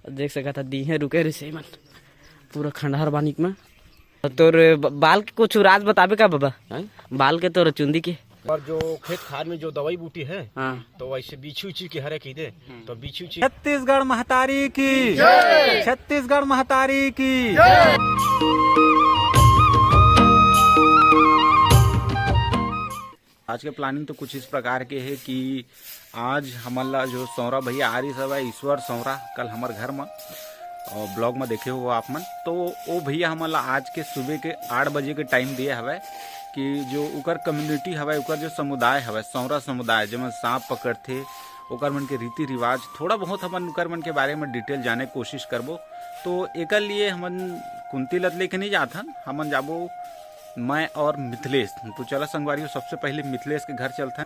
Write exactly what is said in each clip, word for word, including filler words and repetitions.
देख सकत ह, दीहे रुके रहिसे मन, पूरा खंडहर बानिक में। तोर ब-, बाल के कुछ राज बताबे का बाबा? हैं? बाल के, तोर चुंदी के? और जो खेत खार में जो दवाई बूटी है, हाँ। तो वैसे बिछी उछी के हरे की दे, तो बिछी उछी। छत्तीसगढ़ महतारी की जय। छत्तीसगढ़ महतारी की जय। आज के प्लानिंग तो कुछ इस प्रकार के है कि आज हमन ला जो सौरा भैया आ रही सब है, ईश्वर सौरा, कल हमर घर में, और ब्लॉग में देखे हो आप मन, तो वो भैया हमन ला आज के सुबह के आठ बजे के टाइम दिए हवय कि जो उकर कम्युनिटी हवय, उकर जो समुदाय हवय, सौरा समुदाय, जेमन सांप पकड़थे, ओकर मन के रीति रिवाज, थोड़ा बहुत हमन उकर मन के बारे में डिटेल जाने के कोशिश करबो। तो एकर लिए हमन कुंती लत लेके नहीं जात हन, हमन जाबो मैं और मिथिलेश। तो चला संगवारी हो, सबसे पहले मिथिलेश के घर चलथन।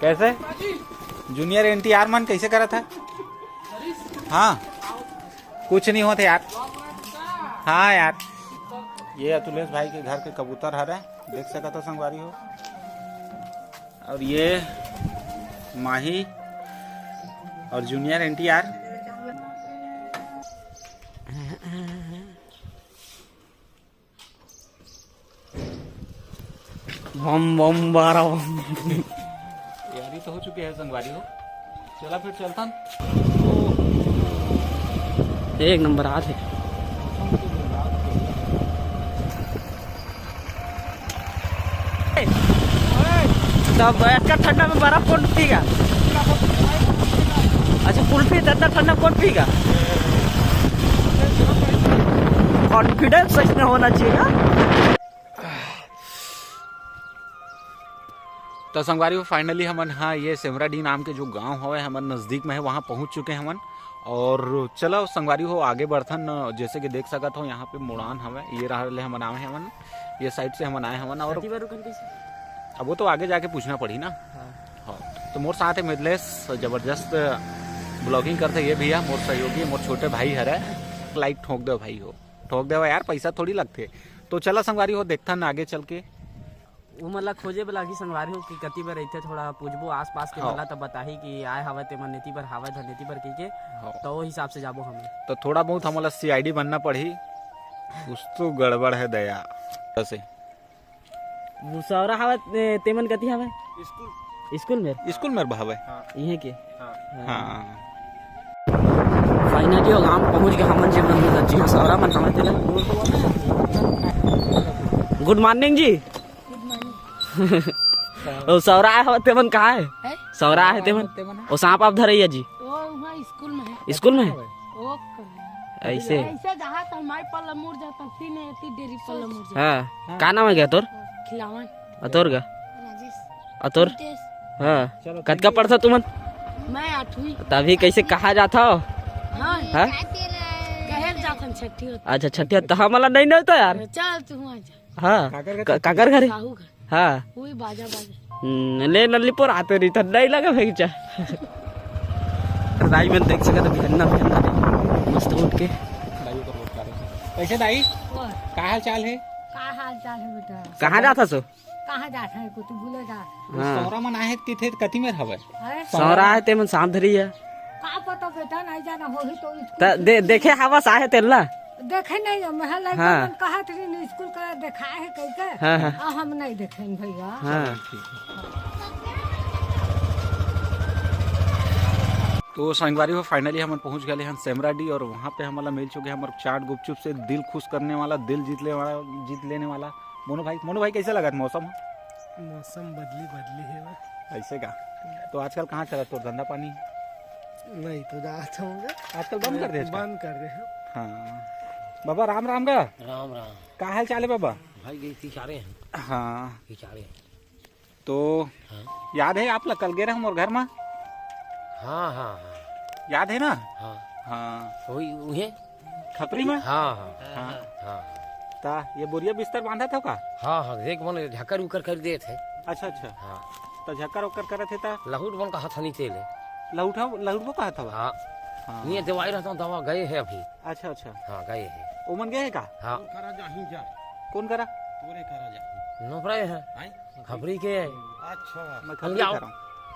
कैसे जूनियर एनटीआर मन कैसे करत है? हाँ, कुछ नहीं होते यार। हाँ यार, ये अतुलेश भाई के घर के कबूतर हरे, देख सकत हो संगवारी हो। और ये माही और जूनियर एनटीआर। बम बम बारा बम। तैयारी तो हो चुकी है संगवारी हो, चला फिर चलथन। एक नंबर आत हे। तब इतना ठंडा में बर्फ कौन पीगा? अच्छा, कुल्फी इतना ठंडा कौन पीगा? कॉन्फिडेंस ऐसने होना चाहिए ना। तो संगवारी हो, फाइनली हमन, हाँ, ये सेमराडी नाम के जो गांव हवे, हमन नजदीक में है, वहाँ पहुँच चुके हैं हमन। और चलो संगवारी हो, आगे बढ़थन। जैसे कि देख सकत हो, यहाँ पे मुड़ान हवे, ये रहा ले हमन आए हवन, ये साइड से हमन आए हवन। और कति बार रुकन कैसे? अब वो तो आगे जाके पूछना पड़ी ना। हाँ। हाँ, तो मोर साथ है मिथिलेश, जबरदस्त ब्लॉगिंग करते ये भैया, मोर सहयोगी, मोर छोटे भाई हरे। लाइक ठोक दो भाई हो, ठोक दो यार, पैसा थोड़ी लगथे। तो चला संगवारी हो, देखथन आगे चल के। वो मन ला खोजे बर लागही संगवारी हो कि कति बर रहिथे, थोड़ा पूछबो आसपास के हाँ। मन ला, तब बताही कि आए हवय ते मन, नेती बर हावय धन नेती बर कहिके, हाँ। तो वो हिसाब से जाबो हमन। तो थोड़ा बहुत हमन ला सीआईडी बनना पड़ही, कुछ तो गड़बड़ है दया। कैसे? भूसौरा हवय, ए, ते मन कति हवय? स्कूल। स्कूल में? स्कूल में बहावय। हाँ। इहे के? हाँ। हाँ। फाइनली वो गांव पहुंच गए हमन, जे मन जिहां सौरा मन हवय तेला। गुड मॉर्निंग जी। गुड मॉर्निंग। ओ सौरा आए हवय ते मन कहाँ है? हैं? सौरा आए ते मन? ते मन है? ओ सांप आप धरैया जी। वो वहाँ स्कूल में है। स्कूल में है? वो कहाँ है? ऐसे? ऐसे जहाँ तो हमारे पल्ला मुड़ जाता, फिर नहीं आती डेरी पल्ला मुड़ जाता। हाँ। हाँ। का नाम है क्या तोर? खिलावन। अतोर का? राजेश। अतोर? रितेश। हाँ। चलो, कतका thank you। पढ़ता तुमन? मैं आठवीं। तभी कैसे कहाँ जाता हो? हाँ। हाँ? गहर जाथन छठी होता। अच्छा, छठी होता। तो हमला नहीं ना होता यार। चल तू वहाँ जा। हाँ। काकर घर क-, काकर घरे? साहू घर। हाँ। वही बाजा बाजा। हम्म, ले नल्ली पोर आते रही, तो नहीं लगा भेंचा। दाई मन देख सकत हो, बिहन्ना, बिहन्ना ले मस्त उठ के। दाई ओकर रोज का रहे। कैसे दाई? वो। का हाल चाल है? का हाल चाल है बेटा? कहाँ जात हस? कहाँ जात है, कुछ भूले जा। हाँ। सौरा मन आहे कि थे कति मेर हवे? हैं? सौरा आहे ते मन सांप धरी है। का पता बेटा, नहीं जाना होही तो स्कूल त दे-, देखे हवस आहे तेला। देखे नहीं, महल लड़का हाँ। मन कहत रही स्कूल का देखा है कह के। हाँ, हाँ। आ, हम नहीं देखे भैया। हाँ। तो संगवारी हो, finally हमन पहुंच गए हैं सेमराडी और वहाँ पे हमला मिल चुके हैं हमारे चाट गुपचुप से दिल खुश करने वाला, दिल जीत लेने वाला, जीत लेने वाला मोनू भाई। मोनू भाई, कैसे लगा मौसम? मौसम बदली बदली है बा। ऐसे का? तो आजकल कहाँ चला तोर धंधा पानी? नहीं तो जात होंगे। आजकल बंद कर दे इसका? बंद कर दे हैं। हाँ। बाबा राम राम का। राम राम। का हाल चाल है बाबा? भाई ये खिंचारे हैं। हाँ। खिंचारे हैं। तो हाँ। याद है आप ला कल गे रहे मोर घर में? हाँ, हाँ, हाँ। याद है ना? हाँ। हाँ। वही, उहे? खपरी में? हाँ, हाँ। हाँ। हाँ। ता ये बोरिया बिस्तर बांधा था का? हाँ, हाँ, देख मन झकर उकर कर देत है। अच्छा, अच्छा। हाँ। तो झकर उकर करत है ता? लहुट मन का हथनी तेल है। लहुट हो, लहुट वो कहा था? हाँ। हाँ। नहीं, दवाई रहता हूँ, दवा गए है अभी। अच्छा, अच्छा। हाँ, गए है। ओमन गए है का? हाँ। करा जाही जा। कौन करा? तोरे करा जाही। नोकरा है। हैं? खपरी के। अच्छा। मैं हम खपरी जाओ। करा हूँ।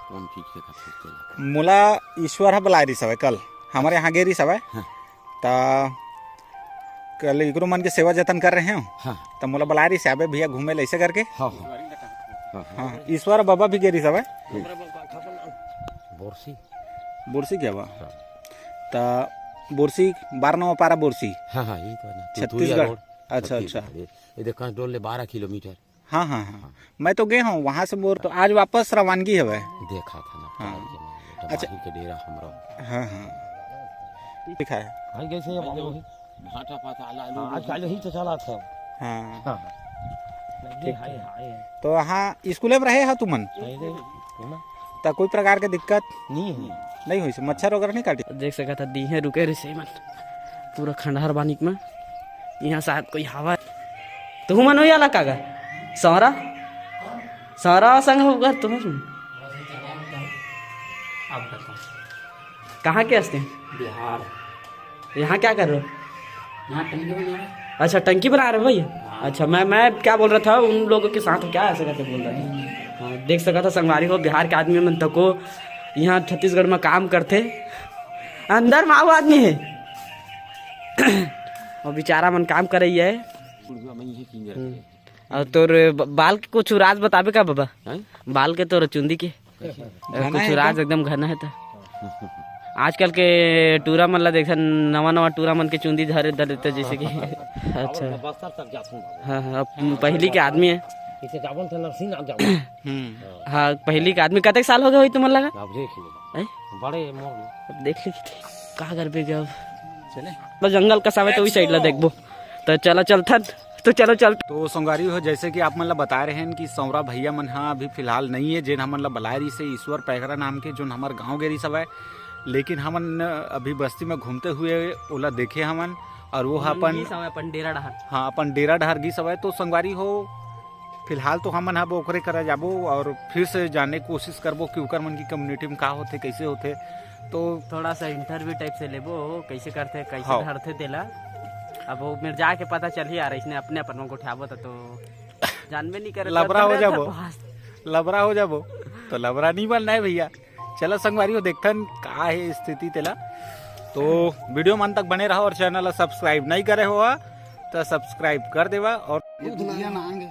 कौन चीज के खातिर तेला? मोला ईश्वर ह बलाय रिहिस हवय कल, हमर यहाँ गे रिहिस हवय। हाँ। त कल इकरो मन के सेवा जतन कर रहे हो। हाँ। त मोला बलाय रिहिस हवय भैया घूमे ला ऐसे करके। हाँ, हाँ। हाँ, हाँ। हाँ, ईश्वर बबा भी गे रिहिस हवय। बोरसी। बोरसी के बा? हाँ। त बोरसी, बारनवा पारा बोरसी। हाँ, हाँ, यही तो है ना। छत्तीसगढ़। तुतुरिया रोड, अच्छा, छत्तीसगढ़। अच्छा। ये, ये देखो, डोल ले बारह किलोमीटर। हाँ, हाँ, हाँ। हाँ। मैं तो गए हूँ वहाँ से, मोर तो आज वापस रवानगी हवय। देखा था ना, हाँ। प्यार के मारे, अच्छा। माही के डेरा हमरा। हाँ, हाँ। ठीक है। भाई, कैसे ये मामला है? भाटा पाता आला, आलू हाँ, आज काल यही तो चला था। हाँ। हाँ। ठीक हाय, है। हाय। तो हाँ, स्कूल में रहे हा तुमन? नहीं रे, सुना। त कोई प्रकार के दिक्कत नहीं है। नहीं हुई से, मच्छर वगैरह नहीं काटी? देख सकत ह, दीहे रुके रिसे मन, पूरा खंडहर बानिक में। यहाँ शायद कोई हवा। तुहू मन हो आला का गा? सौरा? सौरा संग हो गा तुहू मन? आप बताओ। कहाँ के हस्ते? बिहार। यहाँ क्या कर रहे हो? यहाँ टंकी बना रहे हैं। अच्छा, टंकी बना रहे हो भाई? हाँ। अच्छा, मैं, मैं क्या बोल रहा था, उन लोगों के साथ क्या ऐसे करके बोल रहा था? हाँ, देख सका था संगवारी हो, बिहार के आदमी मन तको यहाँ छत्तीसगढ़ में काम करते, अंदर में आऊ आदमी है। और बेचारा मन काम कर रही है। बुढ़वा मैं यही किंजर हम्म। के। और तोर ब-, बाल के कुछ राज बताबे का बाबा? हैं? बाल के, तोर चुंदी के? कैसे? अ, घना कुछ है राज एकदम। एकदम घना है तो। आजकल के टूरा मन ला देखन, नवा नवा टूरा मन के चुंदी धरे धरे तो जैसे कि अच्छा। बस्तर तक जाथूं बाबा। हाँ, हाँ, अब पहली के आदमी है। इसे जावन थे नरसिंह नाम जावन। हम्म। हाँ, पहली के आदमी। कतेक साल हो गए होई तुमन लगा? अब देख ले। हैं? बड़े मोर। अब देख ले कि का करबे के अब। चले। बस जंगल कसावे तो वही साइड ला देखबो। तो चलो चलथन। तो चलो चल। तो संगवारी हो, जैसे कि आप मन ला बताए रहे हैं कि सौरा भैया मन हा अभी फिलहाल नहीं है, जेन हमन ला बलाए रहिस हे ईश्वर पैकरा नाम के, जोन हमर गांव गे रिहिस हवय, लेकिन हमन अभी बस्ती में घूमते हुए ओला देखे हमन, और वो हा हमन अपन गिस हवय अपन डेरा डहर। हाँ, अपन डेरा डहर गिस हवय। तो संगवारी हो, फिलहाल तो हमन हा ओकरे करा जाबो और फिर से जाने के कोशिश करबो कि ओकर मन की कम्युनिटी में का होथे, कैसे होथे। तो थोड़ा सा इंटरव्यू टाइप से लेबो, कैसे करथे, कैसे हाँ। धरथे तेला। अब वो मेर जाके पता चलही यार, इसने अपने अपन में गोठियाबो त तो जानबे नहीं करे, लबरा हो जाबो। लबरा हो जाबो, तो लबरा नहीं बनना है भैया। चलो संगवारी हो, देखथन का है स्थिति तेला। तो वीडियो मन तक बने रहो और चैनल ला सब्सक्राइब नहीं करे हो तो सब्सक्राइब कर देवा। और दूध ना आगे।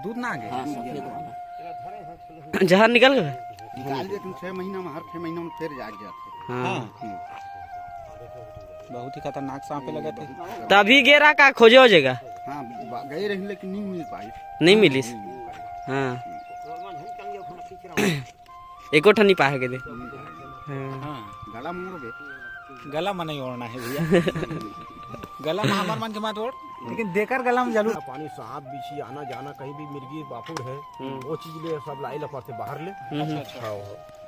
दूध ना आगे? हाँ, सफेद वाला। जहर निकल गए? निकाल दिए, तुम छह महीना में, हर छह महीना में फिर जाग जाते। हाँ। हाँ। हम्म। बहुत ही खतरनाक सांप लगा थे। तभी गेरा का खोजे हो जाएगा। हाँ, बा-, गए रही लेकिन नहीं मिल पाई। नहीं मिलिस? नहीं मिल पाई। हाँ। एको ठन नहीं पाए के दे। हाँ। हाँ। गला मोड़ दे। गला में नहीं ओढ़ना है भैया। गला में हमर मन के मत ओढ़, लेकिन देकर गला में जरूर। पानी, सांप बिछी, आना जाना, कहीं भी मिर्गी बापुर है, हम्म। वो चीज ले सब लाई ला पड़थे बाहर ले। हम्म। अच्छा, अच्छा। हाँ,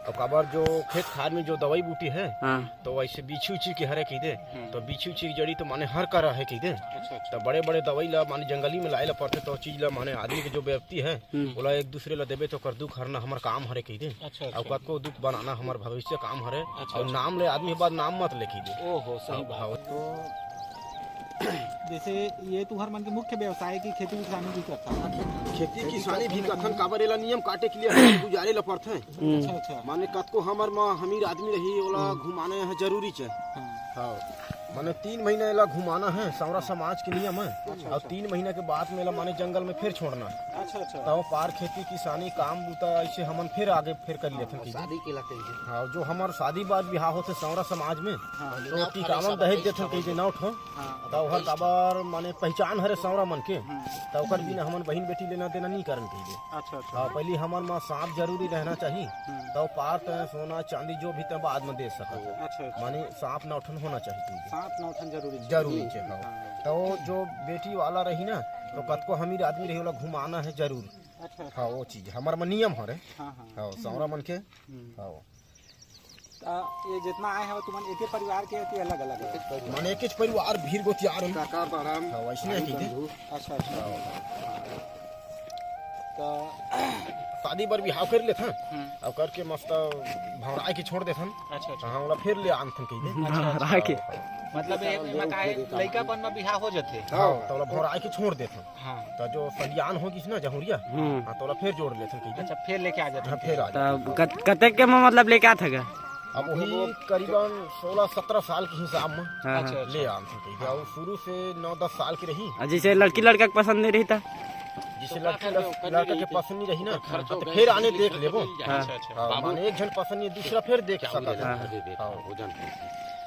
और काबर जो खेत खार में जो दवाई बूटी है, हाँ। तो वैसे बिछी उछी के हरे कही दे, हम्म। तो बिछी उछी की जड़ी तो माने हर कर है कही दे। अच्छा, अच्छा। तो बड़े बड़े दवाई ला माने जंगली में लाए ला पड़थे, तो चीज ला माने आदमी के जो व्यक्ति है, हम्म। ओला एक दूसरे ला देबे तो कर दुख हरना हमर काम हरे कही दे। अच्छा, अच्छा। अउ कतको दुख बनाना हमर भविष्य काम हरे। अच्छा, और अच्छा। नाम ले आदमी बाद नाम मत ले कही दे। ओहो, सही हाँ, बात। हाँ। तो जैसे ये तुहर मन के मुख्य व्यवसाय की खेती किसानी भी करता है? खेती किसानी भी करथन, काबर एला नियम काटे के लिए हमन गुजारे ला पड़थे। हम्म। अच्छा, अच्छा। माने कतको हमर म अमीर आदमी रही, ओला हम्म। घुमाना यहाँ जरूरी छे। हाँ। हाँ। माने तीन महीना एला घुमाना है, सौरा समाज के नियम है। अच्छा, और अच्छा। तीन महीना के बाद में एला माने जंगल में फिर छोड़ना है। अच्छा, अच्छा। तब पार खेती किसानी काम बूता ऐसे हमन फिर आगे फिर कर लेथन कहिके। शादी के ला कहिके। हाँ, जो हमर शादी बार बिहाव होथे सौरा समाज में, हाँ, तो टिकावन दहेज देथन कहिके नौ ठो। हाँ। त ओहर काबर माने पहचान हरे सौरा मन के, हम्म। त ओकर बिना हमन बहिन बेटी लेना देना नहीं करन कहिके। अच्छा, अच्छा। हाँ, पहली हमर मा सांप जरूरी रहना चाहिए, हम्म। त पार त सोना चांदी जो भी त बाद में दे सकत है। अच्छा, अच्छा। माने सांप नौ ठन होना चाहिए कहिके। सांप नौ ठन जरूरी छे। जरूरी छे, हाँ। हाँ। त वो जो बेटी वाला रही ना, तो कतको अमीर आदमी रही, ओला घुमाना है जरूर। अच्छा, अच्छा। हाँ, वो चीज हमर मा नियम हरे। हाँ, हाँ। हाँ, सौरा मन के। हम्म। हाँ। त ये जितना आए हैं, वो तुमन एके परिवार के कि अलग-अलग है? माने एकेच परिवार भीर गोतियार हम। काका बड़न, हाँ, वैसने भाई है कि बंधु। अच्छा, अच्छा। हाँ। त शादी बर बिहाव कर लेथन। हम्म। अउ करके मस्त भौंरा के छोड़ देथन। अच्छा, अच्छा। हाँ, ओला फेर ले आनथन कहिके। अच्छा, अच्छा। भौंरा के। मतलब, ये एमा का हे, लइकापन म बिहाव हो जथे। हाँ, त ओला भौंरा के छोड़ देथन। हाँ। त जो सलियान हो गिस ना जहुरिया, हम्म। हाँ, त ओला फेर जोड़ लेथन कहिके। अच्छा, फेर लेके आ जाथन। हाँ, फेर आ जाथन। त कत-, कतेक के म मतलब लेके आथे गा? अब वही करीबन सोलह सत्रह साल के हिसाब म हाँ, हाँ। अच्छा, अच्छा। ले आनथन कहिके। अउ शुरू से नौ दस साल के रही। अउ जइसे लड़की लड़का के पसंद नइ रही त? जइसे लड़की लड़-, लड़का के पसंद नइ रही ना, त फेर आने देख लेबो। हाँ। अच्छा, अच्छा। हाँ, माने एक झन पसंद नइ, दूसरा फेर देख सकत हे। हाँ। हाँ।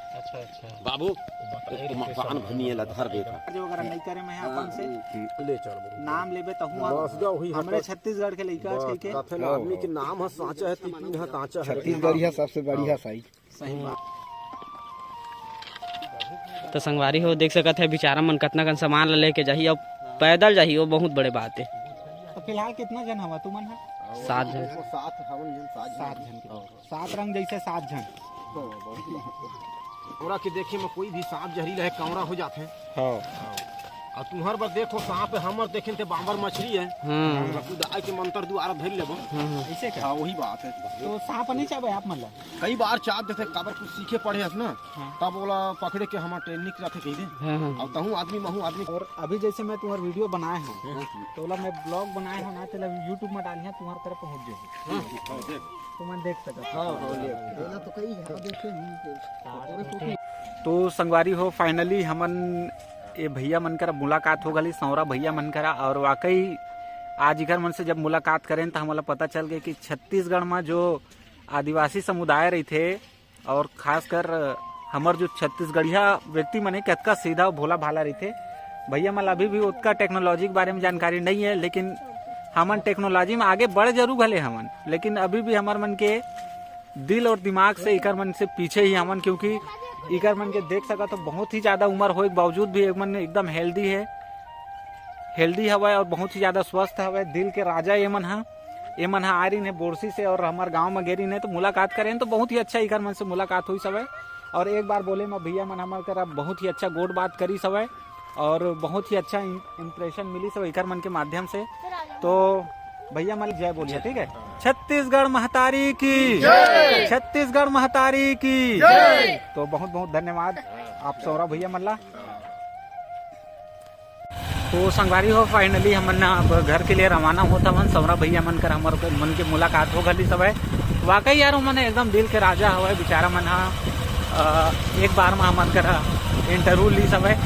अच्छा, अच्छा। बाबू, वो मकान भनिए ला धर देता। जो अगर नहीं करे मैं अपन से, हम्म, ले चल बबू। नाम लेबे तहूँ बस अब गा, वही हमरे हटक। छत्तीसगढ़ के लइका बस, कहिके। कथे ना, आदमी के नाम ह साँचा है, तिपिन ह काँचा है। छत्तीसगढ़िया सबसे बढ़िया साइज। सही बात। त संगवारी हो, देख सकत हे, बिचारा मन कतना कन सामान ला लेके जाही, अउ पैदल जाही, वो बहुत बड़े बात हे। त फिलहाल कितना झन हवा तुमन ह? सात झन। सात हवन झन, सात झन। सात झन के। हाँ। सात रंग जइसे सात झन। हाँ, बहुत ही। ओकरा के देखे में कोई भी सांप जहरीला हे, कांवरा हो जाथे। हाँ। हाँ। अउ तुहर बर देखो, सांप हे, हमर देखे ते बांबर मछली हे। हाँ। ओकरा कुदाय के मंतर दुवारा धर लेबो। हाँ, हाँ। अइसे का? हाँ, वही बात हे। त सांप नहीं चाबे आप मन ला? कई बार चाब देथे, काबर कुछ सीखे पढ़े हस ना, हाँ। तब ओला पकड़े के हमर ट्रेनिंग रथे कहिके। हाँ, हाँ। अउ तहूँ आदमी, महूँ आदमी। अउ अभी जइसे मैं तुहर video बनाए हँव, हाँ। त ओला मैं vlog बनाए हँव ना, तेला YouTube म डालहूँ, तुहर करा पहुँच जाही। हाँ, हाँ, देख। तुमन देख सकत हव। हाँ, हाँ, ले। तो संगवारी हो, finally हमन ये भैया मन करा मुलाकात हो गली, सौंरा भैया मन करा। अउ वाकई आज इकर मन से जब मुलाकात करेन, त हमला पता चल गे कि छत्तीसगढ़ म जो आदिवासी समुदाय रहिथे, अउ खासकर हमर जो छत्तीसगढ़िया व्यक्ति मन हे, कतका सीधा अउ भोला भाला रहिथे। भैया मन ला अभी भी ओतका technology के बारे में जानकारी नइ हे, लेकिन हमन technology में आगे बढ़ जरूर घले हवन, लेकिन अभी भी हमर मन के दिल अउ दिमाग से इकर मन से पीछे ही हवन, क्योंकि इकर मन के देख सकत हो, बहुत ही ज्यादा उम्र होए के बावजूद भी एक मन एकदम healthy हे, healthy हवय अउ बहुत ही ज्यादा स्वस्थ हवय। दिल के राजा ये मन ह, ये मन ह आय रहिन हे बोरसी से अउ हमर गांव म गे रहिन हे, त मुलाकात करेन, त बहुत ही अच्छा इकर मन से मुलाकात होइस हवय। अउ एक बार बोले म भैया मन हमर करा बहुत ही अच्छा गोठ बात करिस हवय अउ बहुत ही अच्छा इम-, impression मिलिस हवय इकर मन के माध्यम से। तो भैया मन जय बोलिए, ठीक है? छत्तीसगढ़ महतारी की जय। छत्तीसगढ़ महतारी की जय। तो बहुत बहुत धन्यवाद आप सौंरा भैया मन ला। तो संगवारी हो, finally हमन ना अब घर के लिए रवाना होत हवन। सौंरा भैया मन कर हमर मन के मुलाकात हो गलिस हवय। वाकई यार, ओमन एकदम दिल के राजा हवय बिचारा मन ह। अ, एक बार म हमन कर interview लिस हवय।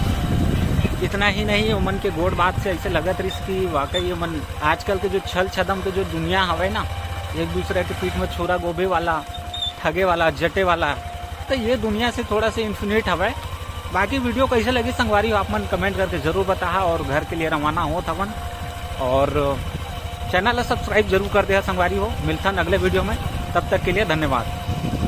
इतना ही नहीं, ओमन के गोठ बात से ऐसे लगत रहिस कि वाकई ओमन आजकल के जो छल छदम के जो दुनिया हवय ना, एक दूसरे के पीठ में छुरा घोंपे वाला, ठगे वाला, जटे वाला, त ये दुनिया से थोड़ा से infinite हवय। बाकी video कैसे लगिस संगवारी हो, आप मन comment करके जरूर बताहा। अउ घर के लिए रवाना होत हवन अउ channel ला subscribe जरूर कर देहा संगवारी हो। मिलथन अगले video में, तब तक के लिए धन्यवाद।